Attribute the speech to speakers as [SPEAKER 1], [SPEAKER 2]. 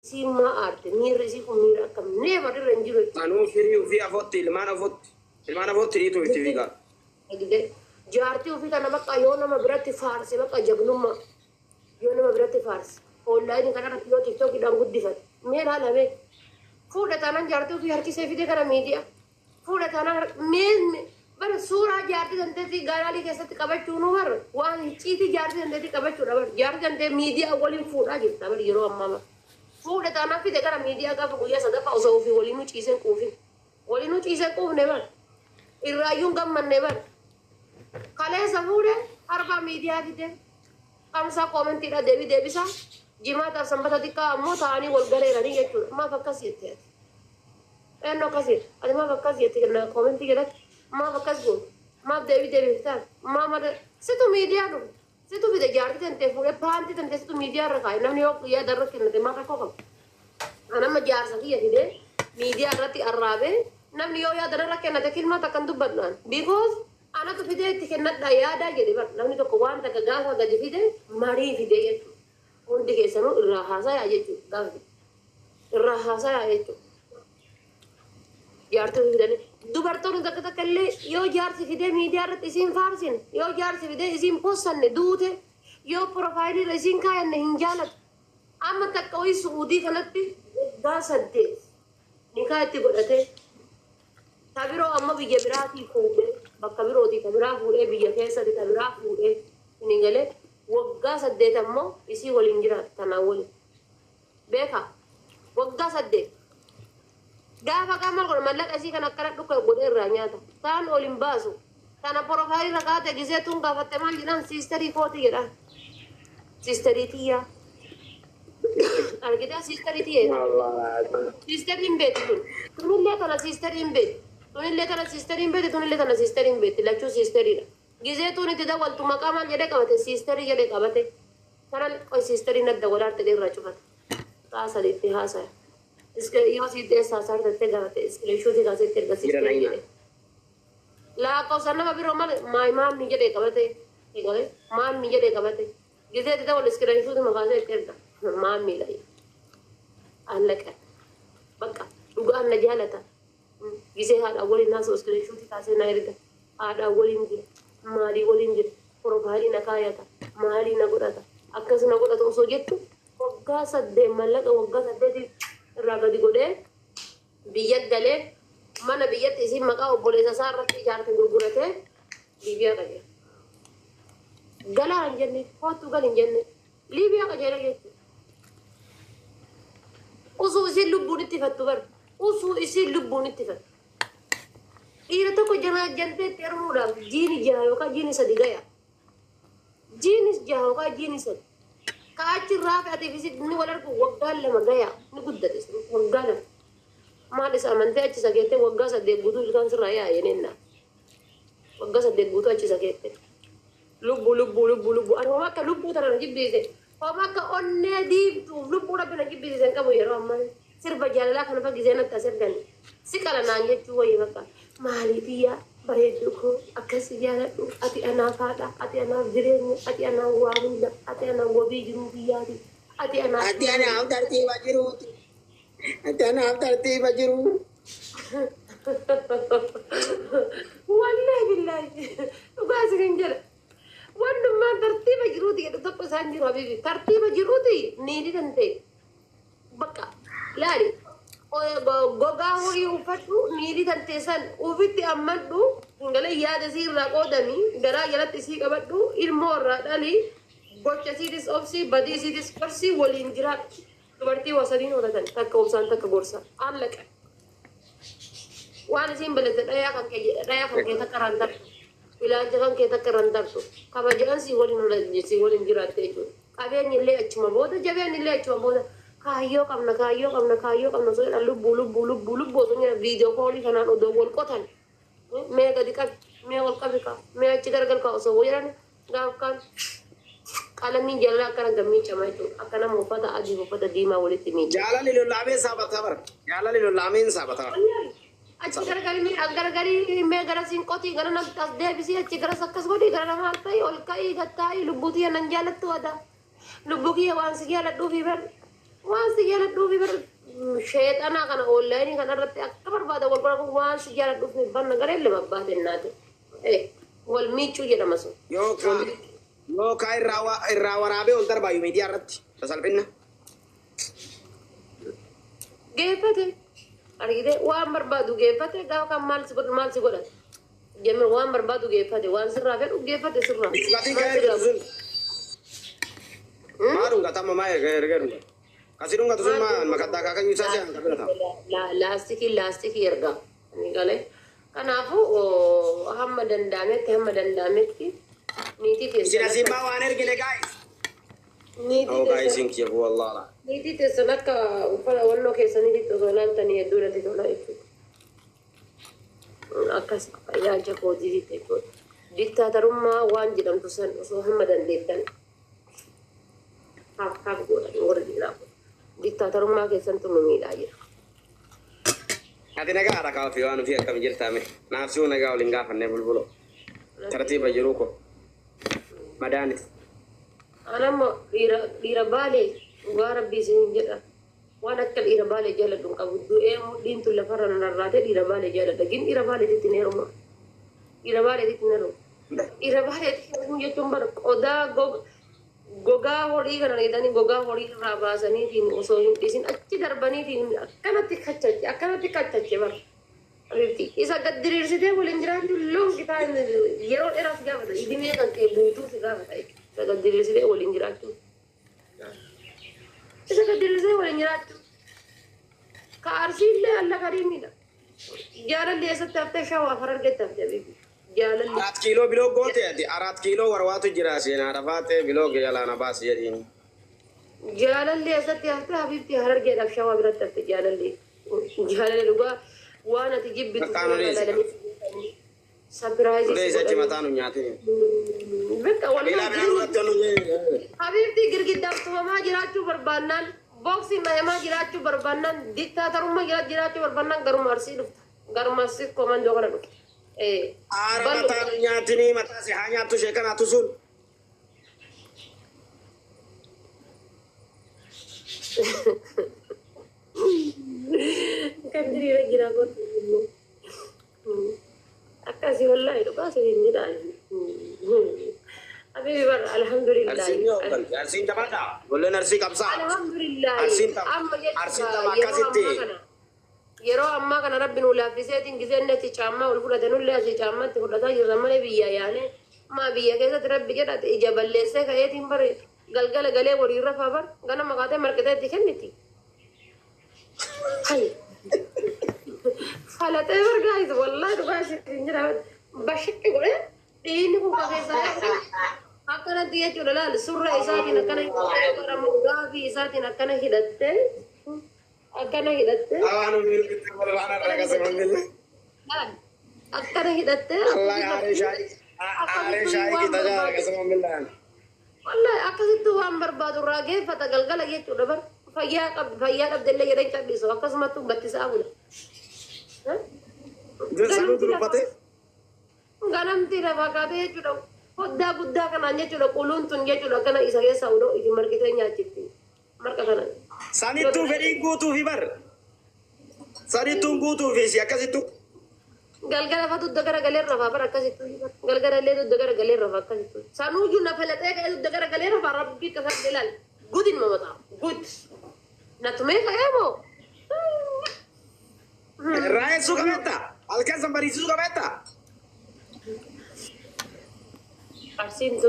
[SPEAKER 1] Isiin maa aarte? Miirri isii kun miira akkam never irra hin jiru jechuudha.
[SPEAKER 2] Anuu firii ofii afotti ilmaan afotti ilmaan afotti dhiituu itti fiigaa.
[SPEAKER 1] Eegdee jaartii ofii kana bakka yoo nama biratti faarse, bakka jagnummaa yoo nama biratti faarse, online kanarratti yoo TikTokiidhaan guddifate, mee ilaalame, fuudha taanaan jaartii ofii harkisee fide kana miidiyaa fuudha taanaan mee bara suuraa jaartii dandeettii gallery keessatti qabachuu nu bar waan icciitii jaartii dandeettii qabachuudha. Bar jaartii dandeettii miidiyaa waliin fuudhaa jirta bar yeroo ammaa. Bar fuudha taanaan fide gara miidiyaa gaafa guyyaa sadaffaa osoo ofii waliinuu ciiseen quufin, waliinuu ciiseen quufne, bar irraayyuun gammanne. Bar kaleessa fuudhe, arbaa miidiyaa fide, kamsaa commentiidha deebii deebisa, jimaataaf Sanbata xiqqaa ammoo ta'anii wal gareeranii jechuudha. Maaf akkas jette ati? Eenyu akkas jette? Ati maaf akkas jette? Commentii jalatti maaf akkas goote? Maaf deebii deebiftaan? Maaf mada situ miidiyaa dhufe, situ fide. Jaartii tantee fuudhee, paantii tantee situ miidiyaa irra kaa'e. Namni yoo yaada irra kennate maal rakkoo qaba? Anamma jaarsa kiyya fidee miidiyaa irratti arraabee, namni yoo yaada irra kennate kilmaa takkan dubbadhaan, because anatu fidee itti kennadha yaadaa jedhe. Bar namni tokko waan takka gaafa gadi fide marii fide jechuudha. Hundi keessanuu irraa haasayaa jechuudha, gaafa fide irraa haasayaa jechuudha. Jaartii ofii fidanii dubartoonni takka takka illee yoo jaarsi fidee miidiyaa irratti isiin faarsine, yoo jaarsi fidee isiin possanne duute, yoo profile irra isiin kaayanne hin jaalatu. Amma takka wayii Su'uudii kanatti waggaa 8 nikaa itti godhatee, ta biroo amma biyya biraatii fuudhee, bakka birootii ta biraa fuudhee, biyya keessatti ta biraa fuudhee inni galee waggaa 8 ammoo isii waliin jiraata. Tanaan waliin beekaa waggaa 8 gaafa kaan maal godha? Mallaqa isii kan akkana dhuka godhee irraa nyaata, taan ol hin baasu. Tana profile irra kaate gisee tun gaafatte maal jedhaan? Sisterii kooti jedhaan, sisterii tiyyaa argitee, sisterii tiyya jedhaan. Sisterii hin beektu tun. Tunillee tana sisterii hin beektu. Tunillee tana sisterii hin beektu. Tunillee tana sisterii hin beektu. Lachuu sisteriidha. Gizee tun itti dawwaltu maqaa maal jedhee qabate? Sisterii jedhee qabate. Tana qoy sisterii nadda walaarte irraa cufate. Sa'a sadiitti haasaya. Yoo si eessaa saartettee gaafate, screenshotii kaasetti erga sisterii jedhee. Lakkoofsa nama biroo malee my mommy jedhee qabate. Eegalee mommy jedhee qabate. Gizee itti dawwal screenshotii makaasee itti erga. Mommydha. Allaqa. Bakka dhugaan na jaalata. Gisee haadhaan waliin haasa'u screenshotii kaasee na erga. Haadhaan waliin jira. Maalii waliin jira. Profile na kaayata. Maalii na godhata. Akkas na godhata osoo jettu waggaa 8 mallaqa waggaa 8 irraa gadi godhee biyya galee, mana biyyatti isiin maqaa obboleessa isaa irratti ijaarte gurguratee Liibiyaa qajeela. Galaa hin jenne, koottu gal hin jenne, Liibiyaa qajeela jechuudha. Usuu isiin lubbuun itti fattu bar. Usuu isiin lubbuun itti fattu. Dhiira tokko janaa jantee itti heerumuudhaaf jiini 6 yookaan jiini 3 gaya. Jiini 6 yookaan jiini 3. Ka achirraa fe'ateef isin inni wal argu waggaa 2 gaya, ni guddate waggaa 2. Maal isa amantee achi isa geettee waggaa 8 guutuu ilkaan sirraa yaa'e nennaa. Waggaa 8 guutuu achi isa geette. Lubbuu, lubbuu, lubbuu, lubbuu. Ani homa akka lubbuu tana na jibbisiise. Homa akka onnee diimtuuf lubbuu Rabbi na jibbisiise hin qabu yeroo ammaa. Sirba jaalalaa kana fa gisee natti as ergan. Si qala naan jechuu wayii bakka. Maaliif iyyaa bareedduu koo akkas si jaaladhu, ati anaaf haadha, ati anaaf jireenya, ati anaaf waa hunda, ati anaaf wabii jiruu biyyaati, ati anaaf.
[SPEAKER 2] Ati anaaf tartiiba jiruuti. Ati anaaf tartiiba jiruu.
[SPEAKER 1] Wallahi billahi dhugaa isin jedha. Wannummaan tartiiba jiruuti jedhu tokko isaan jiru habibi. Tartiiba jiruuti niiti tantee. Bakka laali, gogaa horii uffadhu, niitii tantee san ufitti ammadhu, galee yaada isii irraa qoodami, garaa jalatti isii qabadhu, ilmoo irraa dhali, gocha isiitis obsi, badii isiitis gorsi, waliin jiraadhu. Dubartii waa sadiin horatan, takka obsaan, takka gorsa. Allaqa. Waan isiin balleesse dhayaa kan kee takka irraan tartu. Ilaalcha kan kee takka irraan tartu. Kabajaan si waliin horatan, si waliin jiraatte jechuudha. Qabeenyi illee achuma booda, jabeenyi illee achuma booda. Kaayyoo qabna, kaayyoo qabna, kaayyoo qabna osoo jedhan, lubbuu, lubbuu, lubbuu, lubbuu osoo jedhan, video callii kanaan odoo wal qotan. Mee gadi qabi, mee ol qabi kaa, mee achi gargar kaa osoo jedhan, gaaf kaan qalamiin jaalala akkana gammiicama jechuudha. Akka nama uffata adii fi uffata diimaa walitti miica.
[SPEAKER 2] Jaalalli lollaameen saabataa bara. Jaalalli lollaameen saabataa.
[SPEAKER 1] Achi garagarii, mee as garagarii, mee gara siin qotii, gara namatti as deebisii, achi garas akkas godhii, gara namaa ol ka'ii, ol ka'ii gattaa'ii, lubbuu tiyya nan jaalattu adaa. Lubbuu kiyya waan si jaaladhuufi bar. Waan si jaaladhuufi bar sheexanaa kana onlaayinii kana irratti akka barbaada wal godhan waan si jaaladhuuf banna garee lama baate naate. Wal miiccuu jedhama sun.
[SPEAKER 2] Yookaan irraa waraabee ol darbaayu miidiyaa irratti sasalphinna.
[SPEAKER 1] Geeffate argite, waan barbaadu geeffate. Gaafa kan maal si godhu, maal si godhate? Jamil waan barbaadu geeffate, waan sirraa fedhu geeffate sirraa.
[SPEAKER 2] Gatii
[SPEAKER 1] Maal
[SPEAKER 2] kan
[SPEAKER 1] sirraa
[SPEAKER 2] ergitu sun. Maa dhungata amma, maa erga dhungata? Kasi dhungatu sun maa makaddaa kaakayyuu isaa si'an kabira ta'a.
[SPEAKER 1] Laastikii laastikii ergaa ni galee. Kanaafuu hamma danda'ametti niitii
[SPEAKER 2] Isin
[SPEAKER 1] teessan
[SPEAKER 2] asiin maa waan ergine, guys?
[SPEAKER 1] Niitii
[SPEAKER 2] Oh guys,
[SPEAKER 1] teessan
[SPEAKER 2] isin kiyya wallah.
[SPEAKER 1] Niitii teessan akka uffata walloo keessaniitti osoo ilaaltanii hedduu natti tola jechuudha. Akkas ilaalcha kootiitti jechuudha. Diktaatarummaa waan jedhamtu san osoo hamma dandeettan haaf haaf godhan warri dhiiraa kun. Diktaatarummaa keessantu nu miidhaa jira.
[SPEAKER 2] Ati nagaa haadha ofii waan ofii akkam jirtaame? Naaf si'uu nagaa waliin gaafannee bulbulo. Tartiiba jiruu ko. Madaaniti.
[SPEAKER 1] Anammo dhiira Baalee, dhugaa Rabbii isiniin jedha. Waan akka dhiira Baalee jaaladhu hin qabu. Du'ee mudhiin tun lafarra na rarraatee dhiira Baalee jaaladha. Gin dhiira Baaleetitti hin heeruma. Dhiira Baaleetitti hin heeruma. Dhiira Baaleetitti heerumuu jechuun bara qodaa gogaa horii kana jedhanii gogaa horii irraa baasaniitiin osoo hin dhiisin achi darbaniitiin akkanatti kachache, akkanatti kachache bara. Habibti, isa gad diriirsitee waliin jiraachuun long time, yeroo dheeraa si gaafata. Idimee kan kee guutuu si gaafata jechuudha. Isa gad diriirsitee waliin jiraachuun. Isa gad diriirsitee waliin jiraachuun. Ka Arsiillee alla kariimidha. Jaalalli eessatti haftee? Shawaa Harargeetti haftee, habibi. Jaalalli.
[SPEAKER 2] Arat kiiloo biloo goote ati, arat kiiloo warwaatu jira seenaa dhafaate biloo jalaana baasi jedhiin.
[SPEAKER 1] Jaalalli eessatti haftee, habibti? Harargeedhaaf Shawaa biratti hafte jaalalli. Jaalalli dhugaa waan ati jibbitu
[SPEAKER 2] Maqaan olii
[SPEAKER 1] surprise
[SPEAKER 2] Ulee isa achi mataa nu nyaatin.
[SPEAKER 1] Bakka
[SPEAKER 2] Ilaa
[SPEAKER 1] wallahi
[SPEAKER 2] biraan irratti onu.
[SPEAKER 1] Habibti, girgiddaaf tumamaa jiraachuu barbaannaan, booksii mayamaa jiraachuu barbaannaan, diktaatarummaa jiraachuu barbaannaan, garuma Arsii dhufta. Garuma Arsii komandoo kana dhufta.
[SPEAKER 2] Aara mataa nu nyaatinii, mataa si haa nyaattu ishee kanaatu sun.
[SPEAKER 1] Kan diriira jira gootu. Akkasii wallahi dhugaa isin jedhaan. Habibi bar alhamdulillah.
[SPEAKER 2] Arsiin ni hoogganti. Arsiin jabaadha. Ijoolleen Arsii qabsaa.
[SPEAKER 1] Alhamdulillah.
[SPEAKER 2] Arsiin tapha.
[SPEAKER 1] Amma
[SPEAKER 2] Arsiin
[SPEAKER 1] jechuudha
[SPEAKER 2] tapha
[SPEAKER 1] yeroo
[SPEAKER 2] akkasitti.
[SPEAKER 1] ammaa kana. Yeroo ammaa kana Rabbi nu laaffiseetiin giseen achi caammaa ol fudhate, nullee asii caammaatti fudhataa jirra malee biyya yaane maa biyya keessatti Rabbi jedhate ija balleessee ka'eetiin bare galgala galee waliin rafaa bar ganama kaatee marqitee itti kenniti. Hay. Falaxee bar guys, wallahi dhugaa isin jira bashiqqi godhee dhiigni kun keessaa akkanatti jechuudha. Laal, surra isaatiin akkana hidhamu, gaafii isaatiin akkana hidhattee, akkana hidhattee.
[SPEAKER 2] Awaan miirritti walfaana dhaqasa.
[SPEAKER 1] Laal, akkana hidhattee.
[SPEAKER 2] Allah aaree shaayii. Aaree shaayii kita jaa dhaqasa millaan.
[SPEAKER 1] Wallahi akkasitti waan barbaadu irraa geeffata galgala jechuudha bar. Fayyaa qabdi, fayyaa dhabdellee jedhee callisu, akkasumatti battisaa bula.
[SPEAKER 2] Sanuu duruffate.
[SPEAKER 1] Ganamti lafaa kaatee jechuudha. Foddaa guddaa kanaan jechuudha, quluun tun jechuudha akkana isa keessaa udoo itti marqitee nyaachifti. Marqa kana.
[SPEAKER 2] Sanittuu fedhiin guutuufi bar. Sanittuun guutuufi si akkasittu.
[SPEAKER 1] Galgala fa dugda gara galee rafaa bara akkasittu. Galgala illee dugda gara galee rafaa akkasittu. Sanuuyyuu na falaxee ka'ee dugda gara galee rafaa, Rabbii kasan ilaal. Gudin mamataa. Gud. Na tumee ka'ee moo?
[SPEAKER 2] Raayessuu qabeetta. Halkan san bariisisuu qabeetta.
[SPEAKER 1] Arsiin tun